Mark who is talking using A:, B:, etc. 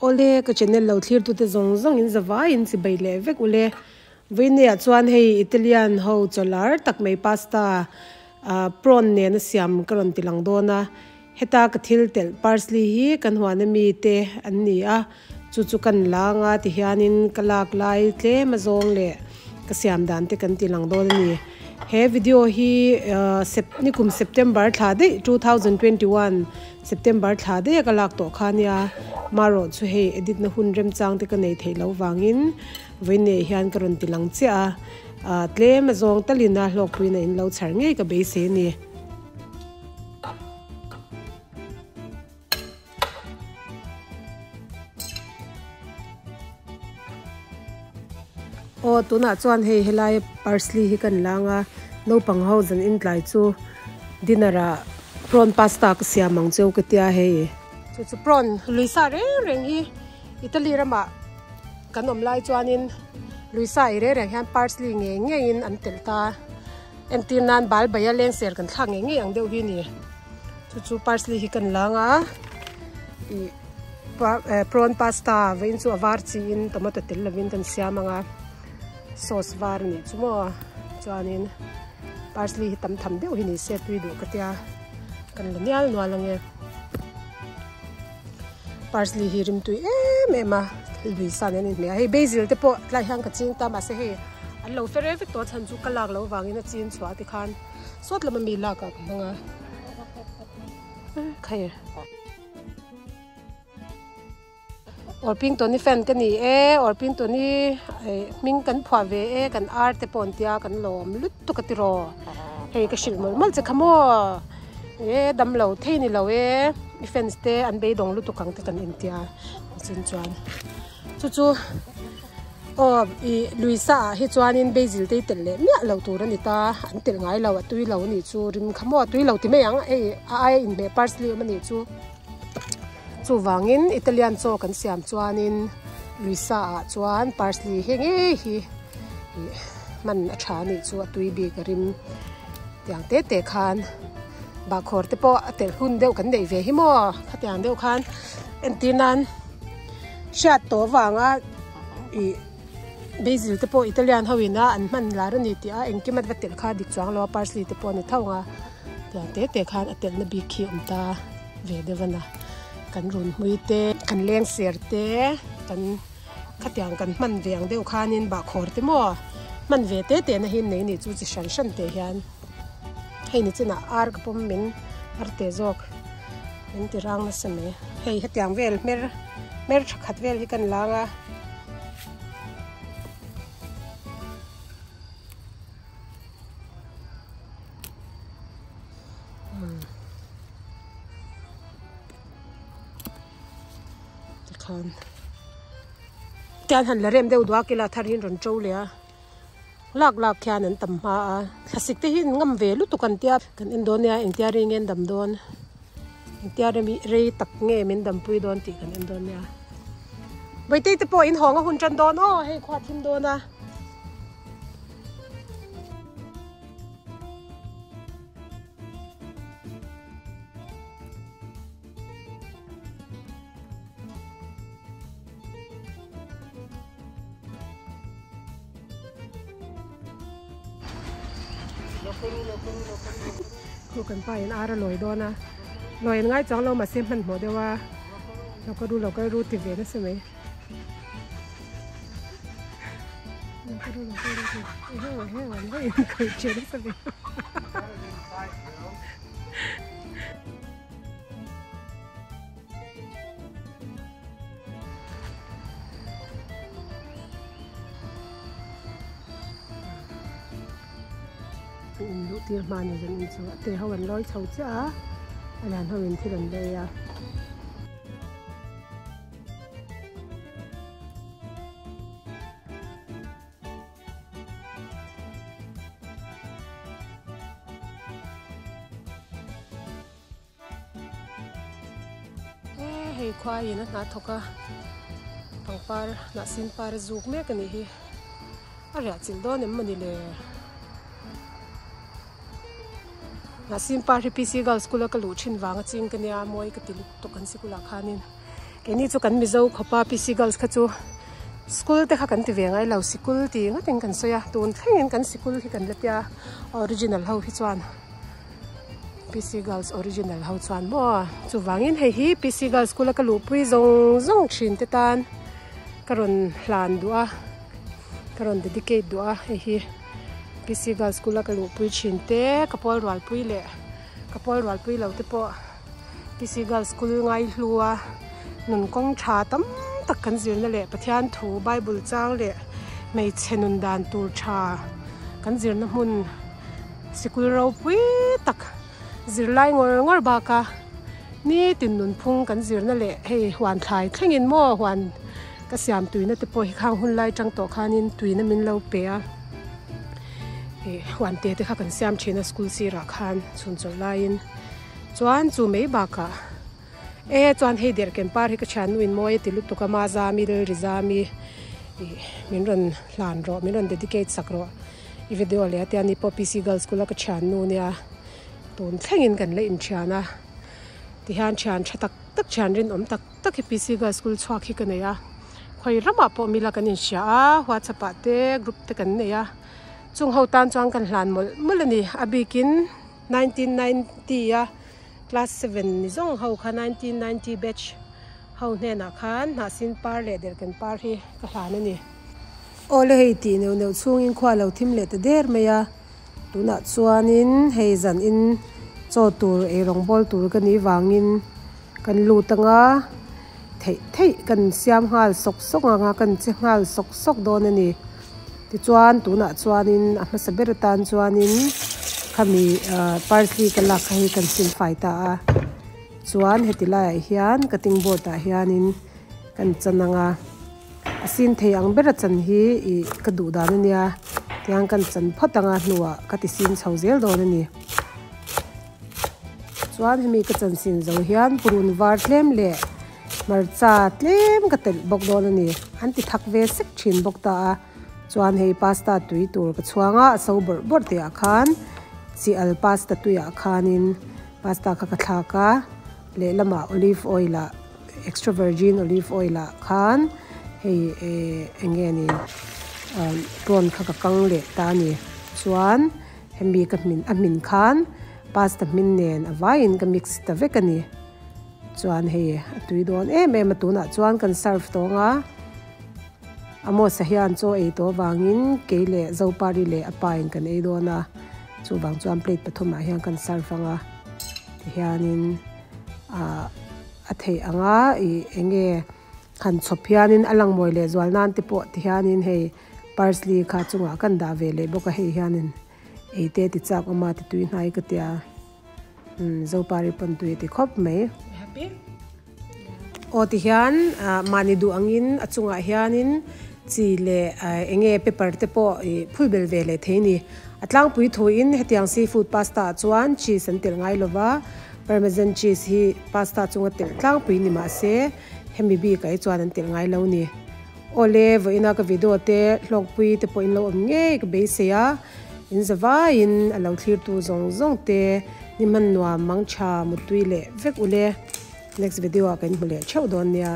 A: Awle ka channel lo thlir tute zawng zawng in zavai in chibai leh vek ule. Vawinia chuan hei Italian ho chawlar tak mai pasta ah prawn nen a siam ka rawn ti lang dawn a. Heta ka thil telh parsley hi kan huan ami te an ni a, chu chu kan lang a tihianin ka lak lai tlem a zawng leh ka siam dan te kan ti lang dawn a ni. He video hi Sep nikum September thla daih 2021 September thla daih a ka lak tawh kha nia, marawh chu hei edit na hun remchang te ka nei theih loh vangin vawiin hian ka rawn ti lang chiah a, tlem a zawng talin a hlawkpuiin a in lo chhar ngei ka beisei a ni. Aw tunah chuan hei helai parsley hi kan lang a naupang ho zan in tlai chu dinner ah prawn pasta ka siam ang cheu ka tia hei. Chu chu prawn lui sa reng reng hi Italy ramah kan awm lai chuanin lui sa ei reng reng hian parsley ngei ngeiin an telh ta. Entir nan bal baia leng ser kan thlak ngei ngei ang deuh hi a ni. Chu chu parsley hi kan lang a, ih prawn pasta vawiin chu a var chiin tomato tel lovin kan siam ang a, sauce var a nih chu maw chuanin parsley hi tam tham deuh hi ni se tui duh ka tia kan la nial nual ang e. Parsley hi rim tui em em a, lui sa nen a inhmeh a, hei basil te pawh tlai hian ka ching ta mahse hei an lo fe reng vek tawh a chhan chu ka lak loh avangin a chin chhuah tikhan sawt lama mi lak ah ka hmang a khai. Orpingtoni fan ka ni e, Orpingtoni hming kan phuah ve e, kan ar te pawh an tia kan lawm lutuk a tiraw, hei ka hrilh mawlh mawlh che kha maw. E dam lo thei ni lo e i fans te an beidawng lutuk ang te kan intia chin chuan chu chu aw i lui sa ah hi chuanin basil te hi telh leh miah lo tur a ni ta an telh ngai lo a tui lo a nih chu rim kha maw a tui lo ti mai ang hei a aia inhmeh parsley awm a nih chu chuvangin Italian chaw kan siam chuanin lui sa ah chuan parsley hi ngei hi ih hman a tha a nih chu a tui bik a rim. Tiang te te khan bahkhawr te pawh a telh hun deuh kan neih ve hi maw khatiang deuh khan entir nan hriat tawh avanga ih basil te pawh Italian ho ina an hman lar a ni tih a engkim a va telh kha dik chuang lo a parsley te pawh a ni tho ang a tiang te te khan a telhna bik khi a awm ta ve deuh a na kan run hmui te kan leng ser te kan. Khatiang kan hman ve ang deuh khanin bahkhawr te maw hman ve te te na hi nei ni chu chi hran hran te hian hei ni chinah ar ka pawm min ar te zawk min ti rang nasa mai hei hetiang vel hmer hmer tha khat vel hi kan lang a. Tikhan tian han la rem deuh duak ila thar hi an rawn to leh a lak lak khian an tam hma a thlasik te hi an ngam ve lutuk an tia kan en dawn nia engtia rei nge an dam dawn engtia rei tak nge min dampui dawn tih kan en dawn nia Vaitei te pawh in hawng a hun tan dawn aw hei khua thim dawn a. Khu kan pa in ar a lawi dawn a lawi an ngai chuang lo mahse hmanhmawh deuh a lo ka ru lo ka ru ti ve nasa mai lo ka ru lo ka ru ti eheu eheu an va inkhawih ṭhin nasa ve. An in luh tir hma ni zan in chu a te ho an lawi chho chiah a a lian ho in thil an lei a. Hei khuai in a hna thawk a pangpar hnah sin par a zuk mek a nih hi a riah chilh dawn em mawni le hnah sin par hi P C girls school a ka luh thin vang a ching ka nia mawi ka ti lutuk an sikul ah khanin. Keini chu kan Mizo khawpa PC Girls kha chu school te kha kan ti ve ngai lo, sikul ti ngatin kan sawi a, tun thlengin kan sikul hi kan la tia original ho hi chuan PC Girls original ho chuan maw chuvangin hei hi PC Girls school a ka luhpui zawng zawng thin te tan ka rawn hlan duh a, ka rawn dedicate duh a hei hi PC Girls school a ka luhpui thin te ka pawl rualpui leh ka pawl rualpui lo te pawh. PC Girls School Ngaihlua nun kawng tha tam tak kan zirna leh Pathian thu Bible chang leh hmeichhe nun dan tur tha kan zirna hmun sikul ropui tak zirlai ngawr ngawr baka nitin nunphung kan zirna leh hei huan thlai thlengin maw huan ka siam tuina te pawh hi khang hun lai tang tawh khanin tuina min lo pe a ih huan te te kha kan siam thin a school sirah khan chhun chawlh laiin. Chuan chu mai bakah e chuan hei derhken par hi ka thiannu in mawi a ti lutuk a Mazami Lalrizami ih min rawn hlan rawh min rawn dedicate sak rawh i video leh a tia ni pawh PC Girls School a ka thiannu nia tun thlengin kan la inthian a tihian thian tha tak tak thian rinawm tak tak hi PC Girls School chhuak hi ka nei a khawi ramah pawh mila kan inhria a WhatsApp ah te group te kan nei a chung ho tan chuan kan hlan mawlh mawlh a ni a bikin. 1990 a class 7 ni zawng ho kha 1990 batch ho hnenah khan hnahsin par leh derhken par hi ka hlan a ni. Awle hei tih neuh neuh chhungin khua lo thim leh ta der mai a, tunah chuanin hei zanin chaw tur eirawng bawl tur ka nih vangin kan lut anga theih theih kan siam nghal sawk sawk anga kan che nghal sawk sawk dawn a ni. Tichuan tunah chuanin a hmasa ber atan chuanin khami ah parsley ka lak kha hi kan sil fai ta a chuan heti laiah hian cutting board ah hianin kan chan ang a a sin thei ang bera chan hi ih ka duh dan a nia tiang kan chan phawt ang a hnuah ka ti sin chho zel dawn a ni chuan hemi ka chan sin zo hian purun var tlem leh. Hmarcha tlem ka telh bawk dawn a ni. An ti thak ve sek thin bawk ta a. Chuan hei pasta tui tur ka chhuang a, a so bawrh bawrh tih ah khan chi al pasta tui ah khanin pasta kha ka thlak a, lehlamah olive oil ah extra virgin olive oil ah khan hei eh eng nge ni prawn kha ka kang leh ta a ni. Chuan hemi ka hmin a hmin khan pasta hmin nen a vaiin ka mix ta vek a ni. Chuan hei a tui dawn em em a tunah chuan kan serve tawng a Amos-a hian chaw ei tawh avangin kei leh Zopari leh a pa in kan ei dawn a chuvang chuan plate pathumah hian kan serve ang a tihianin ah a theih ang a ih eng nge han chhawp hianin a lang mawi leh zual nan te pawh tihianin hei parsley kha chungah kan dah ve leh bawk a hei hianin ei te ti chak awm a ti tui hnai ka tia. Umm Zopari pawn tui a ti khawp mai. Aw ti hian mahni duh angin a chungah hianin chi leh eng nge pepper te pawh ih phul bel ve leh thei a ni. A tlangpui thuin hetiang seafood pasta ah chuan cheese an telh ngai lova, parmesan cheese hi pasta chunga telh tlangpui ni mah se hemi bikah hi chuan an telh ngai lo a ni. Awle vawiina ka video te hlawkpui te pawh in lo awm ngei ka beisei a. In zavaiin a lo thlirtu zawng zawng te ni hman nuam mang tha mutui leh vek ule. Next video ah kan hmu leh theuh dawn nia.